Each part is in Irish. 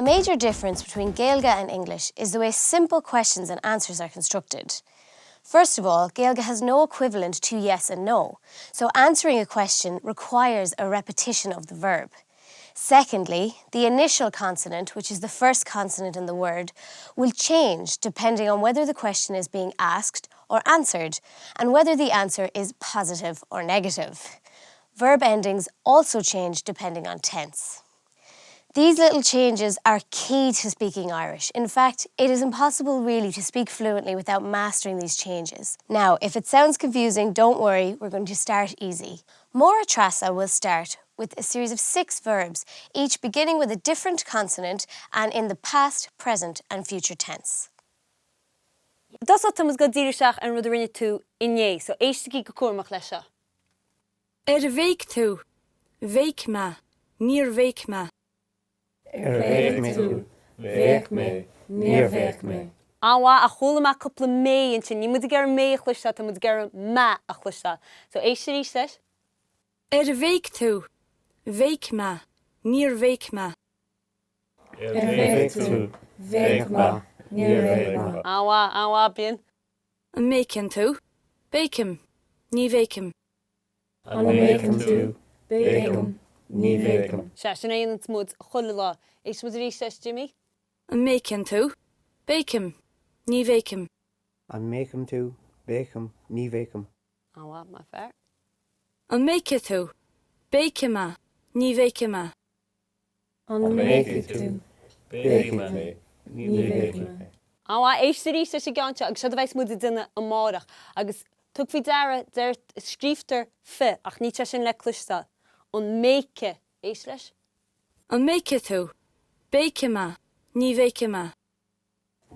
A major difference between Gaeilge and English is the way simple questions and answers are constructed. First of all, Gaeilge has no equivalent to yes and no, so answering a question requires a repetition of the verb. Secondly, the initial consonant, which is the first consonant in the word, will change depending on whether the question is being asked or answered, and whether the answer is positive or negative. Verb endings also change depending on tense. These little changes are key to speaking Irish. In fact, it is impossible really to speak fluently without mastering these changes. Now, if it sounds confusing, don't worry, we're going to start easy. Máire Treasa will start with a series of 6 verbs, each beginning with a different consonant and in the past, present and future tense. I dtosach tá muid ag dul díriú isteach ar an rud a rinne tú inné, so éistigí go cúramach leis seo. Ar bhéic tú? Bhéic mé. Níor bhéic mé. Ar bhéic mé tú? Bhéic mé. Níor bhéic mé. An-mhaith, ach chuala mé cúpla mé ansin. Níl muid ag iarraidh mé a chloisteáil, tá muid ag iarraidh me a chloisteáil. So éist arís leis. Ar bhéic tú? Bhéic mé. Níor bhéic mé. Ar bhéic tú? Bhéic mé. Níor bhéic mé. An-mhaith, an-mhaith, Brian. An mbéiceann tú? Béicim. Ní bhéicim. An mbéiceann tú? Béicim. Ní bhéicim. Sea, sin é a dhéananns muid chuile lá. Éistfidh muid arís leis, Jimmy. An mbéiceann tú? Béicim. Ní bhéicim. An mbéiceann tú? Béicim. Ní bhéicim. An-mhaith, maith fear. An mbéicfidh tú? Béicfidh mé. Ní bhéicfidh mé. An mbéicfidh tú? Béicfidh mé. Ní bhéicfidh mé. An-mhaith, éist arís leis an gceann seo agus seod a bheas muid ag déanamh amárach. Agus tug faoi deara, deir, scríobhtar f ach níl sé sin le cloisteáil. An mbéicfidh, éist leis. An mbéicfidh tú? Béicfidh mé. Ní bhéicfidh mé.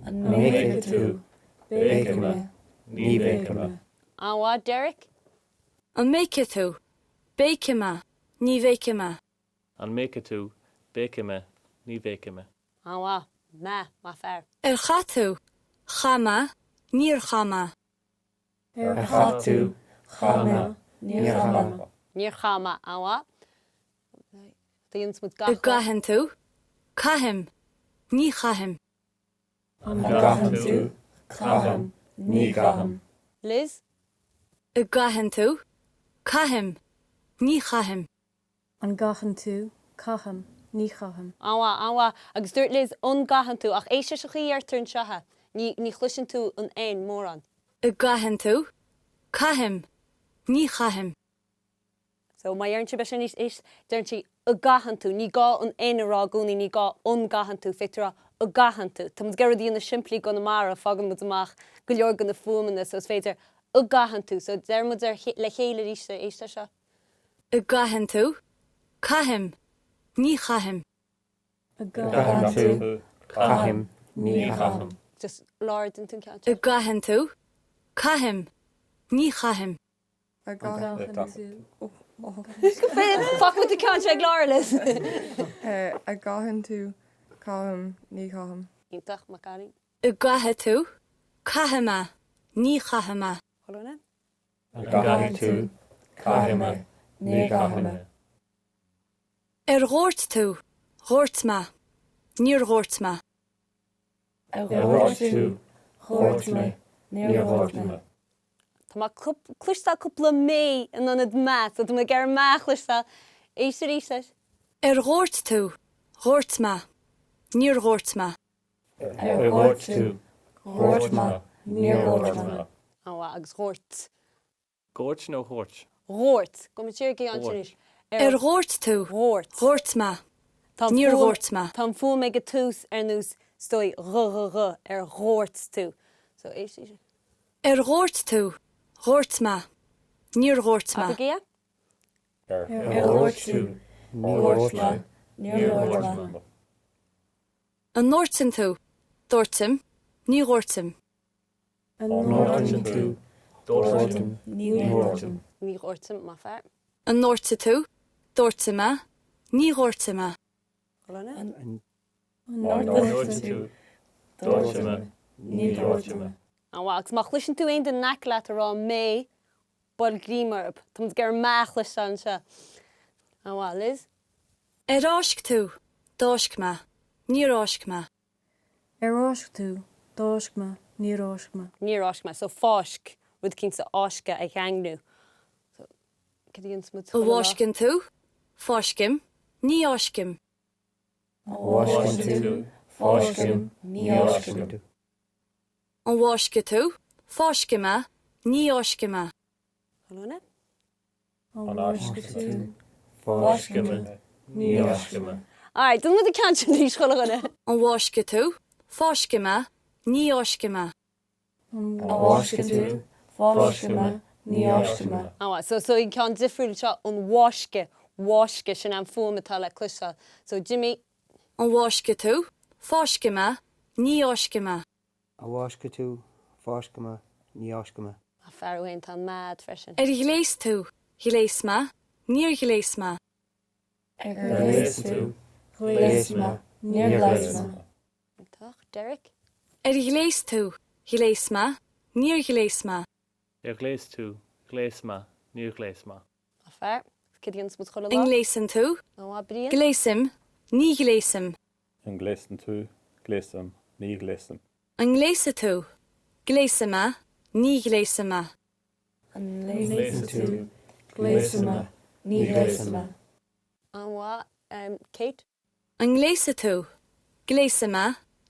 An mbéicfidh tú? Béicfidh mé. Ní bhéicfidh mé. An-mhaith, Derek. An mbéicfidh tú? Béicfidh mé. Ní bhéicfidh mé. An mbéicfidh tú? Béicfidh mé. Ní bhéicfidh mé. An-mhaith. Mé, maith fear. Ar chaith tú? Chaith mé. Níor chaith mé. Ar chaith tú? Chaith mé. Níor chaith mé. Níor chaith mé. An-mhaith. Déanann muid gach An gcaitheann tú? Caithim. Ní chaithim. An gcaitheann tú? Caithim. Ní chaithim. Liz? An gcaitheann tú? Caithim. Ní chaithim. An gcaitheann tú? Caithim. Ní chaithim. An-mhaith, an-mhaith. Agus dúirt Liz, an gcaitheann tú, ach éist leis an chaoi a dheirtear anseo é. Ní, ní chloiseann tú an N mórán. An gcaitheann tú? Caithim. Ní chaithim. So, má dheireann sibh é sin arís, éist, deireann sí, an gcaitheann tú. Ní gá an N a rá i gcónaí, ní gá an gcaitheann tú, féadtar a rá an gcaitheann tú. Tá muid ag iarraidh rud a dhéanamh simplí i gConamara, fágann muid amach go leor de na fuaimeanna, so is féidir an gcaitheann tú. So, deir muid ar, le chéile arís, éist leis seo. An gcaitheann tú? Caithim. Ní chaithim. An gcaitheann tú? Caithim. Ní chaithim. Just Laura déan tú an ceann seo. An gcaitheann tú? Caithim. Ní chaithim. An gcaitheann tú? Fágfaidh muid an ceann seo ag Laura, Liz. An gcaitheann tú? Caithim. Ní chaithim. Iontach, maith cailín. An gcaithfidh tú? Caithfidh mé. Ní chaithfidh mé. Chuile dhuine? An gcaithfidh tú? Caithfidh mé. Ní chaithfidh mé. Ar dhóirt tú? Dhóirt mé. Níor dhóirt mé. Ar dhóirt tú? Dhóirt mé. Níor dhóirt mé. Tá mé ag cloisteáil cúpla mé in ionad mé, so tá mé ag iarraidh mé a chloisteáil. Éist arís leis. Ar dhóirt tú? Dhóirt mé. Níor dhóirt mé. Ar dhóirt tú? Dhóirt mé. Níor dhóirt mé. An-mhaith. Agus dhóirt. Dhóirt nó dhóirt? Dhóirt. Gabhfaidh muid siar go dtí ansin arís. Ar dhóirt tú? Dhóirt. Dhóirt mé. Níor dhóirt mé. Tá an fuaim ag an tús ar nós is dóigh gh gh gh ar dhóirt tú. So éist. Ar dhóirt tú? Dhóirt mé. Níor dhóirt mé. Abair é. Ar dhóirt tú? Dhóirt mé. Níor dhóirt mé. An ndóirteann tú? Dóirtim. Ní dhóirtim. An ndóirteann tú? Dóirtim. Ní dhóirtim. Ní dhóirtim, maith fear. An ndóirtfidh tú? Dóirtfidh mé. Ní dhóirtfidh mé. An ndóirteann tú? Dóirtfidh mé. Ní dhóirtfidh mé. An-mhaith. Agus má chloiseann tú aon duine in aice leat ag rá mé, buail greim orthu. Tá muid ag iarraidh mé a chloisteáil anseo. An-mhaith. Liz? Ar fháisc tú? D'fháisc mé. Níor fháisc mé. Ar fháisc tú? D'fháisc mé. Níor fháisc mé. Níor fháisc mé. So fáisc, rud eicínt a fháisceadh, a dhaingniú. So cad a dhéanfas muid An chuile lá? bhfáisceann tú? Fáiscim. Ní fháiscim. An bhfáisceann tú? Fáiscim. Ní fháiscim. An bhfáiscfidh tú? Fáiscfidh mé. Ní fháiscfidh mé. Chuile dhuine? An bhfáiscfidh tú? Fáiscfidh mé. Ní fháiscfidh mé. Alright, déanfaidh muid an ceann sin arís, chuile dhuine. An bhfáiscfidh tú? Fáiscfidh mé. Ní fháiscfidh mé. An bhfáiscfidh tú? Fáiscfidh mé. Ní fháiscfidh mé. Alright, so, so an ceann difriúil seo, an bhfáiscfidh, bhfáiscfidh, sin an fuaim atá le cloisteáil. So, Jimmy. An bhfáiscfidh tú? Fáiscfidh mé. Ní fháiscfidh mé. An bhfáiscfidh tú? Fáiscfidh mé. Ní fháiscfidh mé. Tá fear amháin, tá an mad freisin. Ar ghléas tú? Ghléas mé. Níor ghléas mé. Ar ghléas tú? Ghléas mé. Níor ghléas mé. Iontach. Derek? Ar ghléas tú? Ghléas mé. Níor ghléas mé. Ar ghléas tú? Ghléas mé. Níor ghléas mé. Tá fear. Cad a dhéanfas muid chuile An lá? ngléasann tú? An-mhaith, Brian. Gléasaim. Ní ghléasaim. An ngléasann tú? Gléasaim. Ní ghléasaim. An ngléasfaidh tú? Gléasfaidh mé. Ní ghléasfaidh mé. An ngléasfaidh tú? Gléasfaidh mé. Ní ghléasfaidh mé. An-mhaith. Kate? An ngléasfaidh tú? Gléasfaidh mé.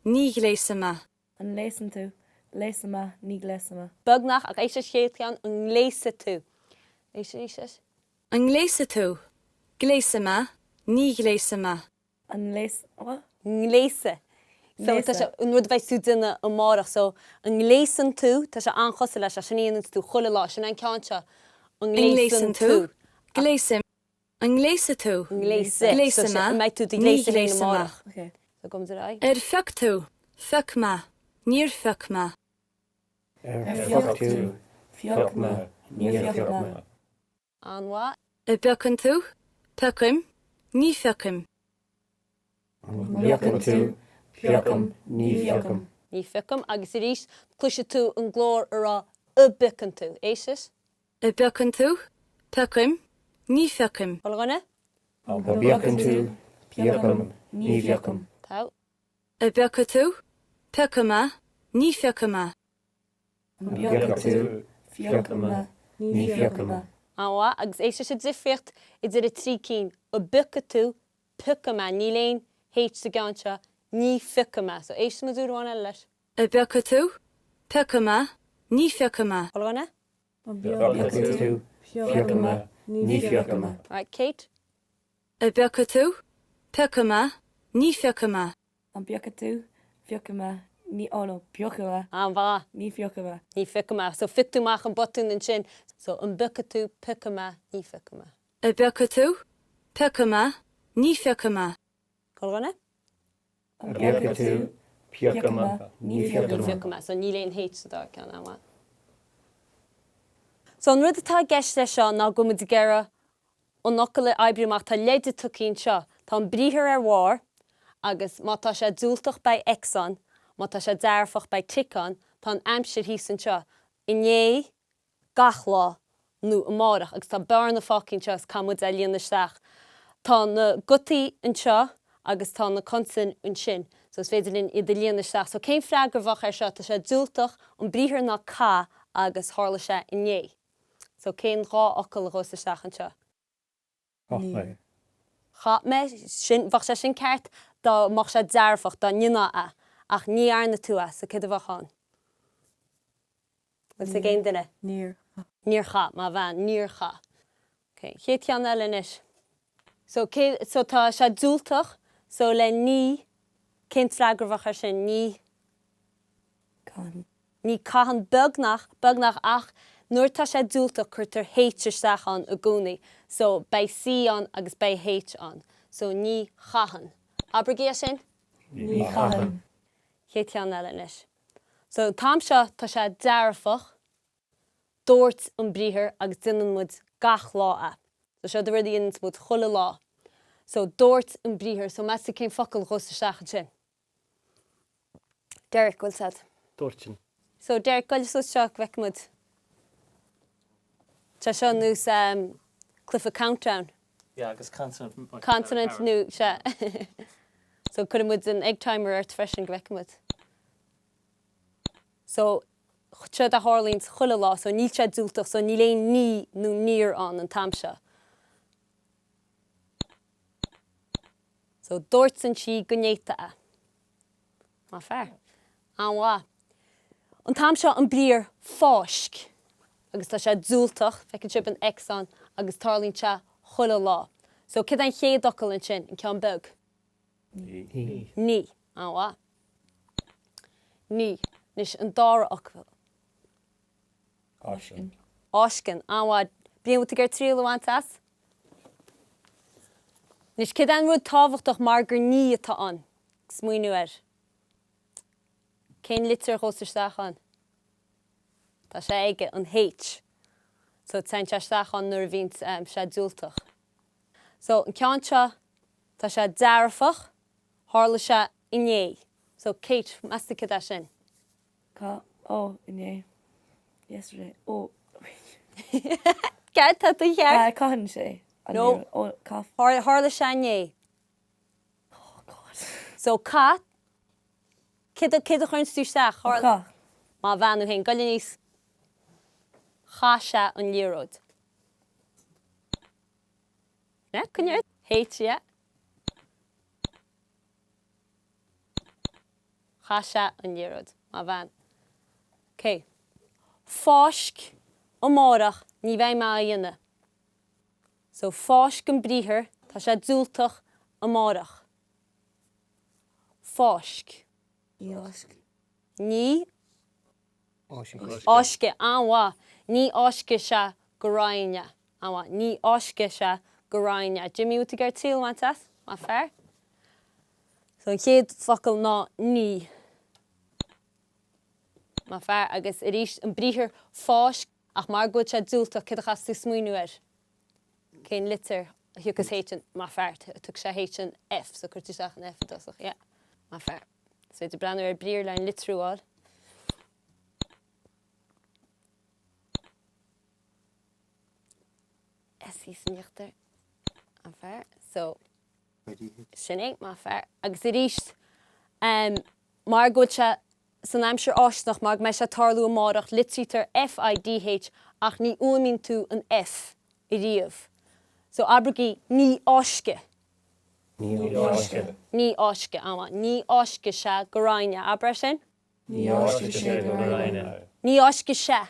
Ní ghléasfaidh mé. An ngléasann tú? Gléasfaidh mé. Ní ghléasfaidh mé. Beagnach, ach éist leis an chéad cheann, an ngléasfaidh tú? Éist arís leis. An ngléasfaidh tú? Gléasfaidh mé. Ní ghléasfaidh mé. An ngléas, what? Ngléasfaidh. So, tá sé, an rud a bheidh tú ag déanamh amárach. So, an ngléasann tú, tá sé an-chosúil leis, ach sin a dhéananns tú chuile lá, sin an ceann seo, an An ngléasann ngléasann tú? tú? Gléasaim. An ngléasfaidh tú? Ngléasfaidh. Gléasfaidh So, mé. an mbeidh tú do Ní ghléasadh féin ghléasfaidh mé. amárach? Okay. So, gabhfaidh muid ar aghaidh. Ar phioc tú? Phioc mé. Níor phioc mé. Ar phioc tú? Phioc mé. Níor phioc mé. An-mhaith. An bpiocann tú? Piocaim. Ní phiocaim. An bpiocann tú? Piocaim. Ní phiocaim. Ní phiocaim. Agus arís, cloisfidh tú an glór ag rá a' bpiocann tú. Éist leis. An bpiocann tú? Piocaim. Ní phiocaim. Chuile dhuine? An bpiocann tú? Piocaim. Ní phiocaim. Tá. An bpiocfaidh tú? Piocfaidh mé. Ní phiocfaidh mé. An bpiocfaidh tú? Piocfaidh mé. Ní phiocfaidh mé. An-mhaith. Agus éist leis an difríocht idir an trí cinn. An bpiocfaidh tú? Piocfaidh mé. Níl aon H sa gceann seo. Ní phiocfaidh mé. So éistfidh muid uair amháin eile leis. An bpiocfaidh tú? Piocfaidh mé. Ní phiocfaidh mé. Chuile dhuine? An bpiocfaidh tú? Piocfaidh mé. Ní phiocfaidh mé. Right, Kate? An bpiocfaidh tú? Piocfaidh mé. Ní phiocfaidh mé. An bpiocfaidh tú? Piocfaidh mé. Ní, oh no, piocfaidh mé. An-mhaith. Ní phiocfaidh mé. Ní phiocfaidh mé. So phioc tú amach an botún ansin. So an bpiocfaidh tú? Piocfaidh mé. Ní phiocfaidh mé. An bpiocfaidh tú? Piocfaidh mé. Ní phiocfaidh mé. Chuile dhuine? An bpiocfaidh tú? Piocfaidh mé. Ní phiocfaidh Ní mé. phiocfaidh mé. So níl aon H sa dara ceann. An-mhaith. So an rud atá i gceist leis seo ná go bhfuil muid ag iarraidh an fhocal a oibriú amach. Tá leide tugtha anseo. Tá an briathar ar bharr agus má tá sé diúltach beidh X ann, má tá sé dearfach beidh tic ann. Tá an aimsir thíos anseo. Inné, gach lá, nó amárach agus tá bearna fágtha anseo is caithfidh muid é a líonadh isteach. Tá na gutaí anseo agus tá na consain ansin so is féidir linn iad a líonadh isteach. So cén freagra a bheadh air seo? Tá sé diúltach, an briathar ná caith agus tharla sé inné. So cén dá fhocal a ghabhfas isteach anseo? Chaith mé. Chaith mé, sin, bheadh sé sin ceart dá mbeadh sé dearfach, dá ndéanfá é. Ach ní dhearna tú é, so céard a bheadh ann? Bhfuil 'fhios ag aon duine? Níor chaith. Níor chaith, maith bhean, níor chaith. Ok, chéad cheann eile anois. So, cé, so tá sé diúltach, so le ní, cén freagra a bheadh air sin? Ní. Caitheann. Ní caitheann beagnach, beagnach ach nuair atá sé diúltach cuirtear H isteach ann i gcónaí. So beidh C ann agus beidh H ann. So ní chaitheann. Abraigí é sin. Ní chaitheann. Chéad cheann eile anois. So an t-am seo tá sé dearfach, dúirt an briathar agus déanann muid gach lá é. So seo rud a dhéananns muid chuile lá. So dúirt an briathar, so meas tú cén focal a ghabhfas isteach ansin? Derek, bhfuil 'fhios a'd? Dúirtinn. So Derek, gabh suas anseo go bhfeicfidh muid. Tá seo nós cluiche countdown. Yeah, agus consonant. Consonant nó, sea. So cuirfidh muid an egg timer ort freisin go bhfeicfidh muid. So troid a tharlaíonn chuile lá so níl sé diúltach so níl aon ní nó níor ann an t-am seo. So dóirteann sí go néata é. Maith fear. An-mhaith. An t-am seo an briathar fáisc agus tá sé diúltach, feiceann sibh an X ann agus tarlaíonn sé chuile lá. So céard é an chéad fhocal ansin, an ceann beag? Ní. Ní. An-mhaith. Ní. Anois an dara fhocal. Fáisceann. Fháisceann. An-mhaith. Brian, bhfuil tú ag iarraidh triail a bhaint as? Anois, céard é an rud tábhachtach mar gur ní atá ann? Smaoineamh air. Cén litir a ghabhas isteach ann? Tá sé aige, an H. So, téann sé isteach ann nuair a bhíonn sé diúltach. So, an ceann seo, tá sé dearfach, tharla sé inné. So, Kate, meas tú céard é sin? Ca, ó, inné. Yesterday. Ó, Ceart, tá tú ceart. Caitheann sé. No. Ó, caith. Tharla sé inné. Oh God. So, caith. Céard a chuireann tú isteach? Chaith. Má bhean thú féin, goil aníos. Chaith sé an liathróid. Yeah, coinnigh ort. H, yeah. Chaith sé an liathróid. Maith bhean. Ok. Fáisc amárach, ní bheidh mé á dhéanamh. So, fáisc an briathar, tá sé diúltach, amárach. Fáisc. Ní fháisc. Ní. Fháiscfidh. An-mhaith. Ní fháiscfidh sé go Raghainn é. An-mhaith. Ní fháiscfidh sé go Raghainn é. Jimmy, bhfuil tú ag iarraidh triail a bhaint as? Maith fear. So an chéad focal ná ní. Maith fear. Agus arís an briathar fáisc ach mar go bhfuil sé diúltach céard a chaithfeas tú smaoineamh air? Cén litir a thiocfas théis an, maith fear, tiocfaidh sé théis an F so cuir tú isteach an F i dtosach. Yeah. Maith fear. Is féidir breathnú ar briathar le an litriú a fháil. S thíos in íochtar. Maith fear. So, sin é, maith fear. Agus arís, um, mar go bhfuil sé san aimsir fháistineach, mar go mbeidh sé ag tarlú amárach, litrítear F-I-D-H ach ní fhuaimíonn tú an F ariamh. So, abraigí, ní fháiscfidh. Ní fháiscfidh. Ní fháiscfidh. An-mhaith. Ní fháiscfidh sé go Raghainn é. Abair é sin. Ní fháiscfidh sé go Raghainn é. Ní fháiscfidh sé.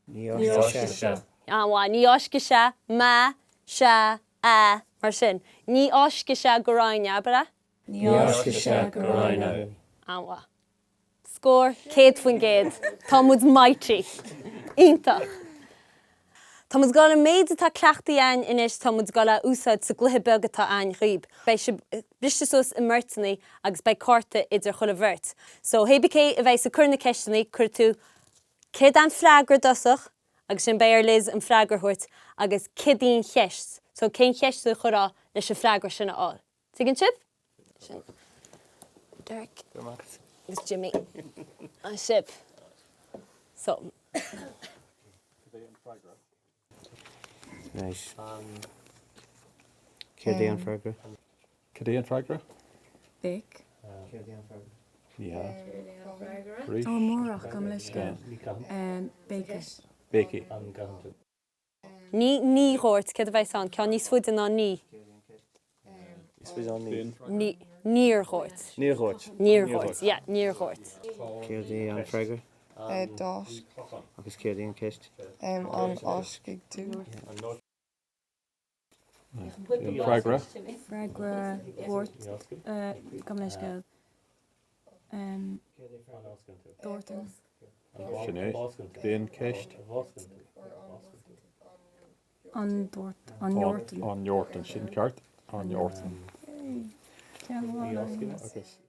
Ní fháiscfidh sé. An-mhaith. Ní fháiscfidh sé, mé, sé, é, mar sin. Ní fháiscfidh sé go Raghainn é. Abair é. Ní fháiscfidh sé go Raghainn é. An-mhaith. Scór 100%. Tá muid mighty. Iontach. Tá muid ag dul an méid atá cleachtaithe againn anois, tá muid ag dul a úsáid sa gcluiche beag atá againn dhaoib. Beidh sibh briste suas i mbeirteanna agus beidh cárta idir chuile bheirt. So, hé bí cé a bheidh ag cur na ceisteanna, cuirfidh tú céard é an freagra i dtosach agus ansin beidh ar Liz an freagra a thabhairt agus céard í an cheist. So, cén cheist a chuirfeá leis an freagra sin a fháil. Tuigeann sibh? Sin Derek agus Jimmy. Maith sibh. So. Cad é an freagra? Nice. Céard é an freagra? Cad é an freagra? Béic. Céard é an freagra? Ní hea. Ó, amárach, gabh mo leithscéal. Béicfidh. Béicfidh. Ní, ní dhóirt, céard a bheas ann? Ceann níos faide ná ní. Níos faide ná ní. Ní, níor dhóirt. Níor dhóirt. Níor dhóirt, yeah, níor dhóirt. Céard é an freagra? D'fháisc. Agus céard é an ceist? An bhfáiscfidh tú? Freagra. Freagra dhóirt, gabh mo leithscéal. Dóirteann. Sin é. Cad é an ceist? An dóirt, an ndóirteann. An ndóirteann, sin ceart. An ndóirteann. Ceann amháin. Agus.